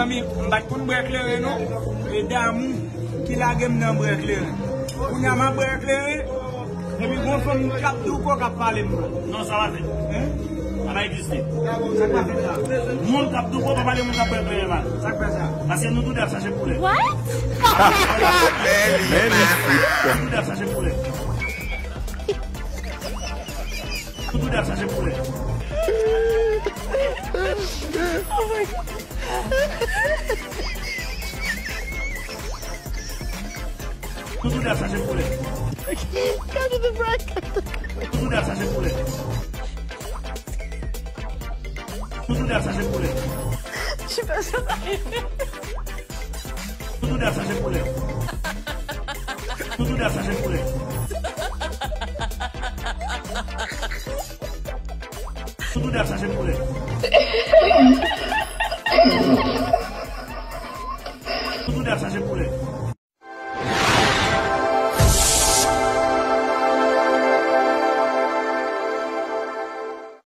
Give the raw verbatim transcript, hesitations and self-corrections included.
M pa t konn bwè kleren non. E damou ki lage m nan bwè kleren. Kounye a m ap bwè kleren. Epi gon fanm k ap douko k ap pale m. Non, sa pa fèt. Sa pa egziste. Sa pa fèt la. Moun k ap douko pa pale moun k ap bwè kleren mal. Sa k fè sa? Paske nou tou de ap chache poulè. What? Nou tou de ap chache poulè. Nou tou de ap chache poulè. Oh my God. Nou tou de ap chache poulè. Come to the front. Nou tou de ap chache poulè. Nou tou de ap chache poulè. Je suis pas sûre d'arriver. Nou tou de ap chache poulè. Nou tou de ap chache poulè. Nou tou de ap chache poulè. Nou tou de ap chache poulè.